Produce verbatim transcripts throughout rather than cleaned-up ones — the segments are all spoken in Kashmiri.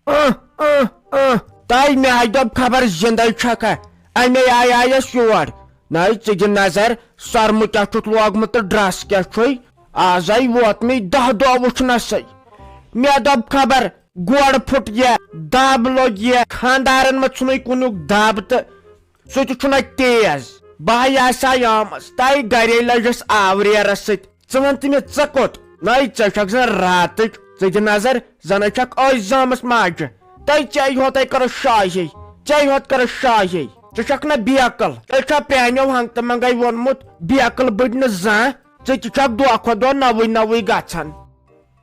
اہ، اہ، اہ۔ تۄہہِ مےٚ ہاے دوٚپ خبر زِندَے چھکھا؟ اَمے آیہِ آیَس یور۔ نَے ژٕ دِ نظر، سۄرمہٕ کیٛاہ چھُتھ لوگمُت تہٕ ڈرٛس کیٛاہ چھُے؟ آز آے ووت مےٚ دَہ دۄہ وٕچھنَسٕے۔ مےٚ دوٚپ خبر گۄڈٕ پھُٹ یا دَب لوٚگ یا خانٛدارَن مہ ژھُنُے کُنیُک دَب تہٕ سُہ تہِ چھُنہ تیز۔ بہٕ ہاے آسہٕ ہاے آمٕژ، تۄہہِ گرے لٔجس آوریرس سۭتۍ۔ ژٕ وَن تہٕ مےٚ، ژےٚ کوٚت؟ نَے، ژےٚ چھکھ زن راتٕچ، ژٕ دِ نظر، زنَے چھکھ أزۍ زامٕژ ماجہِ۔ تۄہہِ ژےٚ یوتَے کٔرٕس شاہی، ژےٚ یوت کٔرٕس شاہی۔ ژٕ چھکھ نہ بیکل، ژےٚ چھا پرٛانیو ہنٛگتہٕ منٛگے ووٚنمُت، بیکل بٔڈۍ نہٕ زانٛہہ۔ ژٕ تہِ چھکھ دۄہ کھۄتہٕ دۄہ نوٕے نوٕے گژھان۔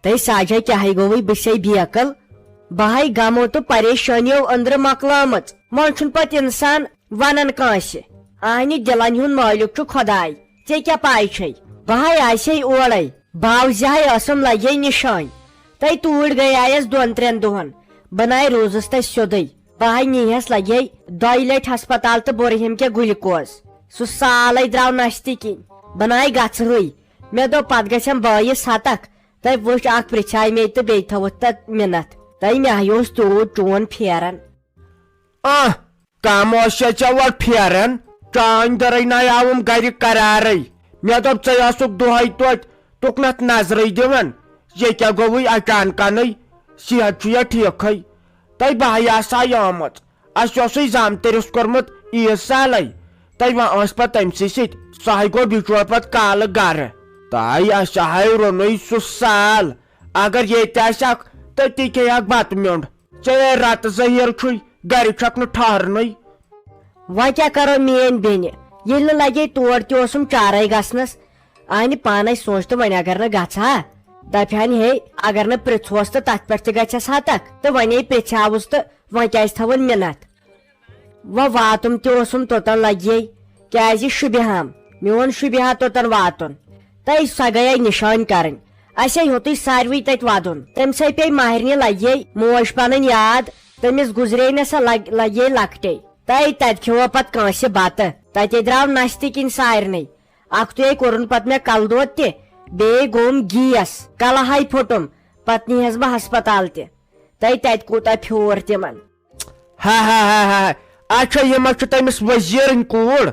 تہٕ ساجا کیٛاہے گوٚوٕے؟ بہٕ چھسے بیکل۔ بہٕ ہاے غمو تہٕ پریشٲنیو أنٛدرٕ مۄکلٲمٕژ۔ وۄنۍ چھُنہٕ پتہٕ انسان ونان کٲنٛسہِ۔ اہنہِ دلن ہُنٛد مٲلِک چھُ خۄداے۔ ژےٚ کیٛاہ پاے چھے؟ بہٕ ہاے آسے اورے۔ باوزِ ہاے ٲسٕم لگے نِشٲنۍ۔ تہٕ توٗرۍ گٔیایس دۄن ترٛٮ۪ن دۄہن۔ بہٕ ناے روٗزٕس تتہِ سیوٚدُے۔ بہٕ ہاے نیٖہس لگے دۄیہِ لٹہِ ہسپتال تہٕ بوٚرہِم کیٛاہ گُلکوز۔ سُہ سالے درٛاو نستہِ کِنۍ۔ بہٕ ناے گژھہٕے۔ مےٚ دوٚپ پتہٕ گژھٮ۪م بٲیِس ہتکھ۔ تہٕ وٕچھ، اکھ پرژھاے مےٚ تہٕ بیٚیہِ تھٲوٕتھ تتھ مِنتھ۔ تہٕ مےٚ ہا اوس تیوٗت چون پھیران۔ آہ، کم اوس یا ژےٚ اورٕ پھیران؟ چانۍ دٔرٕے نَے آوُم گرِ قرارٕے۔ مےٚ دوٚپ، ژے ٲسُکھ دۄہے توتہِ تُکنتھ نظرٕے دِوان۔ یہِ کیٛاہ گوٚوُے اچانکَنٕے؟ صحت چھُ یا ٹھیٖکھٕے؟ تہٕ بہٕ ہاے آسہٕ ہاے آمٕژ۔ اَسہِ اوسُے زامتٕرِس کوٚرمُت عیٖد سالے۔ تہٕ وۄنۍ ٲس پتہٕ تٔمسٕے سۭتۍ۔ سُہ ہاے گوٚو بِچور پتہٕ کالہٕ گرٕ۔ تہٕ اَسہِ ہاے روٚنُے سُہ سال۔ اگر ییٚتہِ آسہِ اکھ، تہٕ تہِ کھیٚیہِ اکھ بتہٕ میوٚنٛڈ۔ ژےٚ رتہٕ ظٲہِر چھُے، گرِ چھکھ نہٕ ٹھہرنٕے۔ وۄنۍ کیٛاہ کرو میٲنۍ بیٚنہِ؟ ییٚلہِ نہٕ لگے تور تہِ اوسُم چارے گژھنس۔ اہنہِ پانے سونٛچ تہٕ وۄنۍ اگر نہٕ گژھٕ ہا، دپہِ ہن ہے، اگر نہٕ پرژھوس تہٕ تتھ پٮ۪ٹھ تہِ گژھٮ۪س ہا تک، تہٕ وۄنۍ ہے پرژھیاوُس تہٕ وۄنۍ کیٛازِ تھاوُن مِنتھ؟ وۄنۍ واتُم تہِ اوسُم توٚتن لگے، کیٛازِ شُبہِ ہم، میون شُبہِ ہا توٚتن واتُن۔ تہٕ سۄ گٔیے نِشٲنۍ کرٕنۍ۔ اسے ہیوٚتُے ساروٕے تتہِ ودُن۔ تٔمۍ سٕے پیٚیہِ ماہرنہِ لگے موج پنٕنۍ یاد، تٔمِس گُزرے نہ سۄ لگ-، لگے لۄکٹے۔ تہٕ تتہِ کھیوٚو پتہٕ کٲنٛسہِ بتہٕ۔ تتے درٛاو نستہِ کِنۍ سارنٕے۔ اکھتُے کوٚرُن پتہٕ مےٚ کلہٕ دود تہِ، بیٚیہِ گوٚوُم گیس، کلہٕ ہاے پھوٚٹُم، پتہٕ نیٖہس بہٕ ہسپتال تہِ۔ تہٕ تتہِ کوٗتاہ پھیوٗر تِمن۔ ہا ہا ہا ہا۔ اچھا، یہِ ما چھُ تٔمِس وزیرٕنۍ کوٗر؟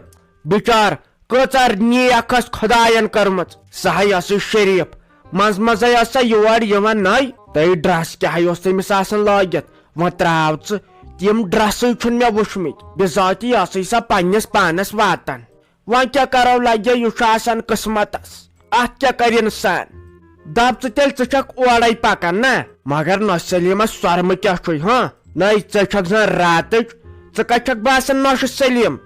بِچار، کۭژاہ نیک ٲس خۄداین کٔرمٕژ۔ سۄ ہاے ٲسٕے شریٖف۔ منٛزٕ منٛزے ٲس سۄ یور یِوان نٔے۔ تہٕ ڈرس کیٛاہ اوس تٔمِس آسان لٲگِتھ؟ وۄنۍ ترٛاو ژٕ، تِم ڈرسٕے چھُنہٕ مےٚ وُچھمٕتۍ۔ بِذٲتی ٲسٕے سۄ پننِس پانس واتان۔ وۄنۍ کیٛاہ کرو لگے، یہِ چھُ آسان قٕسمتس۔ اتھ کیٛاہ کرِ انسان؟ دپ ژٕ تیٚلہِ، ژٕ چھکھ اورے پکان نا؟ مگر نہ سلیمس سۄرمہٕ کیٛاہ چھُے، ہاں؟ نَے ژٕ چھکھ زن راتٕچ، ژٕ کتہِ چھکھ باسان نۄشہِ سلیم؟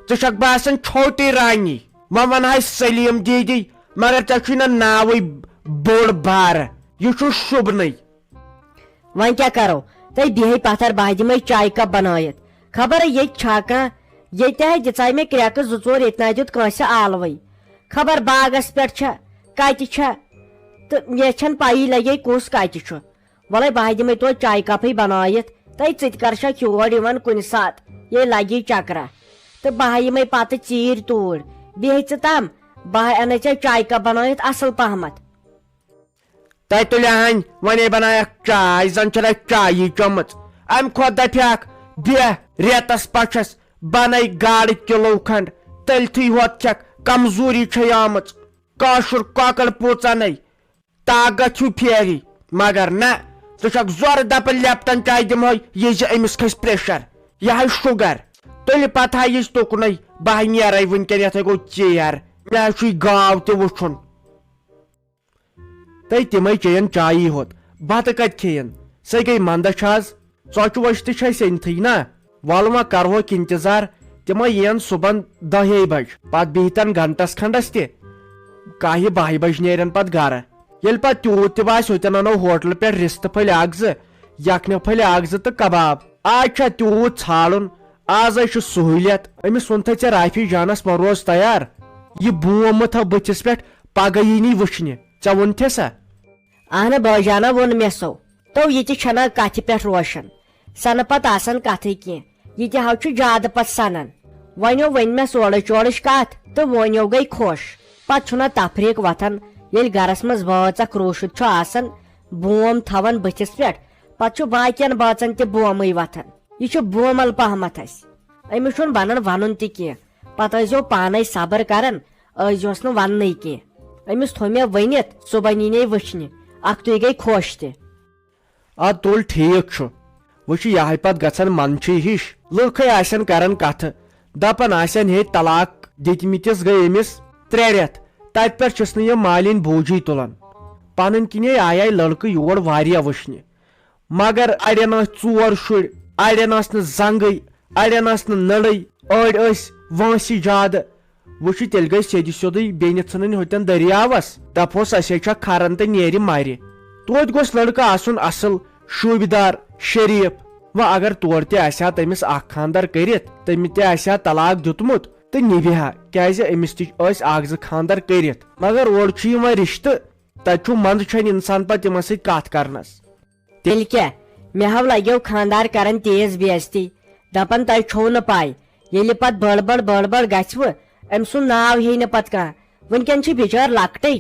ژٕ چھکھ باسان چھوٹی رانی۔ وۄنۍ ونہٕ ہاے سلیم دیدی، مگر ژےٚ چھُے نہ ناوٕے بوٚڑ بارٕ، یہِ چھُ شوٗبنٕے۔ وۄنۍ کیٛاہ کرو؟ تہٕ بیٚہے پتھر بہٕ دِمے چایہِ کپ بنٲیِتھ۔ خبر ییٚتہِ چھا کانٛہہ؟ ییٚتہِ ہا دِژاے مےٚ کرٛٮ۪کہٕ زٕ ژور، ییٚتہِ نہ دیُت کٲنٛسہِ آلوٕے۔ خبر باغس پٮ۪ٹھ چھا، کتہِ چھا؟ تہٕ مےٚ چھَنہٕ پَیی لگے کُس کتہِ چھُ۔ وَلَے بہٕ ہا دِمے توتہِ چایہِ کپٕے بنٲیِتھ۔ تہٕ ژٕ تہِ کر چھکھ یور یِوان کُنہِ ساتہٕ، ییٚلہِ لگی چکرا۔ تہٕ بہٕ ہا یِمے پتہٕ ژیٖرۍ توٗرۍ۔ بیٚہہ ژٕ تام، بہٕ ہا اَنے ژےٚ چایہِ کپ بنٲیِتھ اصل پہمتھ۔ تۄہہِ تُلہِ ہن وۄنۍ بنایکھ چاے، زن چھنہٕ اَسہِ چایی چٔمٕژ۔ امہِ کھۄتہٕ دپہِ ہاکھ، بیٚہہ ریتس پچھس، بنے گاڈٕ کِلوٗ کھنڈ، تٔلتھٕے ہوت کھٮ۪کھ، کمزوری چھے آمٕژ۔ کٲشُر کۄکر پوٗژنے، طاقت ہیوٗ پھیری۔ مگر نہ، ژٕ چھکھ زورٕ دپان لیپٹن چاے دِمہے، یہِ زِ أمِس کھسہِ پریشر، یہِ ہاے شُگر۔ تُلہِ پتہٕ ہا یہِ تُکنُے، بہٕ ہا نیرے وُنکٮ۪ن، یتھے گوٚو ژیر، مےٚ ہا چھُے گاو تہِ وُچھُن۔ تہٕ تِمے چیٚین چایی ہوت، بتہٕ کتہِ کھیٚین؟ سۄے گٔے منٛدچھ آز۔ ژۄچہِ وۄچہِ تہِ چھِ اَسہِ أنۍتھٕے نا۔ وَلہٕ وۄنۍ کرہوکھ انتظار، تِمے یِن صُبحن دَہے بجہِ، پتہٕ بِہتن گنٹس کھنڈس تہِ۔ کاہہِ باہہِ بجہِ نیرن پتہٕ گرٕ۔ ییٚلہِ پتہٕ تیوٗت تہِ باسہِ، ہوٚتٮ۪ن انو ہوٹلہٕ پٮ۪ٹھ رِستہٕ پھٔلۍ اکھ زٕ، یکھنہِ پھٔلۍ اکھ زٕ تہٕ کباب۔ آز چھا تیوٗت ژھانڈُن؟ آز ہے چھُ سہوٗلیت۔ أمِس ووٚنتھے ژےٚ رافی جانس، وۄنۍ روز تیار۔ یہِ بوم مہ تھاو بٕتھِس پٮ۪ٹھ، پگاہ یی نہٕ یہِ وٕچھنہِ۔ ژےٚ ووٚنتھے سا؟ اہنہ بٲجانہ ووٚن مےٚ سو۔ تو یہِ تہِ چھنہ کتھِ پٮ۪ٹھ روشن۔ سنہٕ پتہٕ آسان کتھٕے کینٛہہ۔ یہِ تہِ ہاو چھُ زیادٕ پتہٕ سنان۔ وۄنۍ ؤنۍ مےٚ سورٕچ چورٕچ کتھ تہٕ وۄنۍ گٔے خۄش۔ پتہٕ چھُنہ تفریٖق وۄتھان، ییٚلہِ گرس منٛز وٲژ اکھ روٗشِتھ چھُ آسان، بوم تھاوان بٕتھِس پٮ۪ٹھ، پتہٕ چھُ باقین بٲژن تہِ بومٕے وۄتھان۔ یہِ چھُ بومل پہمتھ اسہِ۔ أمِس چھُنہٕ بنان ونُن تہِ کینٛہہ۔ پتہٕ ٲسۍزیو پانے صبر کران، ٲسۍزیوس نہٕ وننٕے کینٛہہ۔ أمِس تھوٚو مےٚ ؤنِتھ، صُبحن یی نے وٕچھنہِ۔ اکھتُے گٔے خۄش تہِ۔ ادٕ تُل، ٹھیٖک چھُ۔ وۄنۍ چھُ یہے پتہٕ گژھان منٛدچھٕے ہِش۔ لُکھے آسن کران کتھٕ، دپان آسن، ہے، طلاق دِتمٕتِس گٔے أمِس ترٛےٚ رٮ۪تھ، تتہِ پٮ۪ٹھ چھِس نہٕ یہِ مالِنۍ بوجی تُلان۔ پنٕنۍ کِنے آیے لڑکہٕ یور واریاہ وٕچھنہِ، مگر اڑٮ۪ن ٲسۍ ژور شُرۍ، اڑٮ۪ن ٲس نہٕ زنٛگٕے، اڑٮ۪ن ٲس نہٕ نٔڑٕے، أڑۍ ٲسۍ وٲنٛسہِ زیادٕ۔ وۄنۍ چھُ تیٚلہِ گٔے سیٚدِ سیوٚدُے بیٚنہِ ژھٕنٕنۍ ہوٚتٮ۪ن دٔریاوس، دپہوس، اسے چھا کھران تہٕ نیرِ مرِ۔ توتہِ گوٚژھ لڑکہٕ آسُن اصل، شوٗبہِ دار، شریٖف۔ وۄنۍ اگر تورٕ تہِ آسہِ ہا تٔمِس اکھ خانٛدر کٔرِتھ، تٔمِس تہِ آسہِ ہا طلاق دیُتمُت تہٕ نِبہِ ہا، کیازِ أمِس تہِ ٲسۍ اکھ زٕ خانٛدر کٔرِتھ۔ مگر اورٕ چھُ یِوان رشتہٕ، تتہِ چھُ منٛدٕ چھۄنہِ انسان پتہٕ تِمن سۭتۍ کتھ کرنس۔ تیٚلہِ کیٛاہ؟ مےٚ ہاو لگیو خانٛدار کران تیز بے عزتی، دپان تۄہہِ چھو نہٕ پاے، ییٚلہِ پتہٕ بٔڑ بٔڑ بٔڑ بٔڑ گژھوٕ، أمۍ سُنٛد ناو ہیٚیہِ نہٕ پتہٕ کانٛہہ۔ وٕنکٮ۪ن چھِ بِچٲر لۄکٹٕے،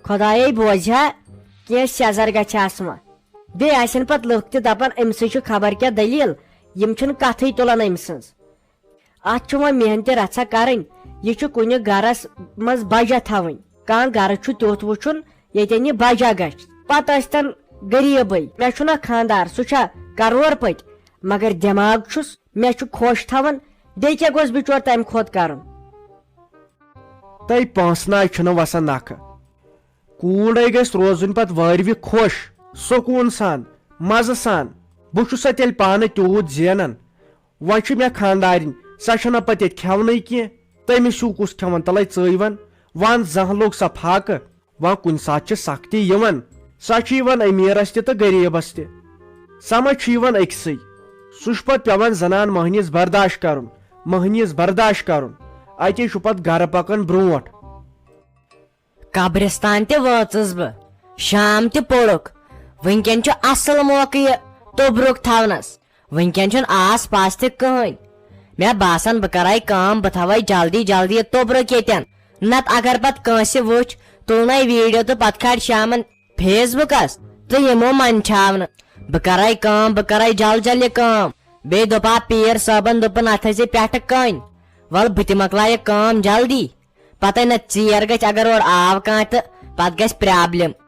خۄدایے بوزِ ہا، کینٛہہ سیٚزر گژھِ آسہٕ وۄنۍ۔ بیٚیہِ آسن پتہٕ لُکھ تہِ دپان، أمۍ سٕے چھُ خبر کیٛاہ دٔلیٖل، یِم چھِنہٕ کتھٕے تُلان أمۍ سٕنٛز۔ اتھ چھُ وۄنۍ محنتہِ رژھا کرٕنۍ۔ یہِ چھُ کُنہِ گرس منٛز بجا تھاوٕنۍ۔ کانٛہہ گرٕ چھُ تیُتھ وٕچھُن، ییٚتٮ۪ن یہِ بجا گژھِ۔ پتہٕ ٲسۍتن غریٖبٕے۔ مےٚ چھُنہ خانٛدار، سُہ چھا کرور پٔتۍ، مگر دٮ۪ماغ چھُس، مےٚ چھُ خۄش تھاوان۔ بیٚیہِ کیٛاہ گوٚژھ بِچور تمہِ کھۄتہٕ کرُن؟ تۄہہِ پونٛسہٕ ناے چھُنہٕ وسان نکھٕ۔ کوٗر ہے گژھِ روزٕنۍ پتہٕ وٲروِ خۄش، سکوٗن سان، مزٕ سان۔ بہٕ چھُسا تیٚلہِ پانہٕ تیوٗت زینان؟ وۄنۍ چھِ مےٚ خانٛدارِنۍ، سۄ چھَنہ پتہٕ ییٚتہِ کھٮ۪ونٕے کینٛہہ۔ تٔمِس ہیوٗ کُس کھٮ۪وان تَلَے ژٕے وَن؟ وَن زانٛہہ لوٚگ سۄ فاقہٕ؟ وۄنۍ کُنہِ ساتہٕ چھِ سختی یِوان۔ سۄ چھِ یِوان أمیٖرَس تہِ تہٕ غریٖبَس تہِ۔ سۄ ما چھِ یِوان أکسٕے؟ سُہ چھُ پتہٕ پٮ۪وان زنان مۄہنِس برداش کرُن، مۄہنِس برداش کرُن۔ اَتے چھُ پتہٕ گرٕ پکان برونٛٹھ۔ قبرستان تہِ وٲژٕس بہٕ، شام تہِ پوٚرُکھ۔ وٕنکٮ۪ن چھُ اصل موقعہٕ یہِ توٚبرُک تھاونس۔ وٕنکٮ۪ن چھُنہٕ آس پاس تہِ کٕہٕنۍ۔ مےٚ باسان، بہٕ کرے کٲم، بہٕ تھاوے جلدی جلدی یہِ توٚبرُک ییٚتٮ۪ن۔ نتہٕ اگر پتہٕ کٲنٛسہِ وٕچھ، تُلنَے ویڈیو تہٕ پتہٕ کھالہِ شامن فیس بُکس تہٕ یِمو منٛدچھاونہٕ۔ بہٕ کرے کٲم، بہٕ کرے جل جل یہِ کٲم۔ بیٚیہِ دوٚپا پیٖر صٲبن، دوٚپُن، اتھ ٲسۍ زِ پٮ۪ٹھٕ کٔنۍ۔ ول، بہٕ تہِ مۄکلاو یہِ کٲم جلدی۔ پتہٕ نہ ژیر گژھِ، اگر اورٕ آو کانٛہہ تہٕ پتہٕ گژھِ پرابلم۔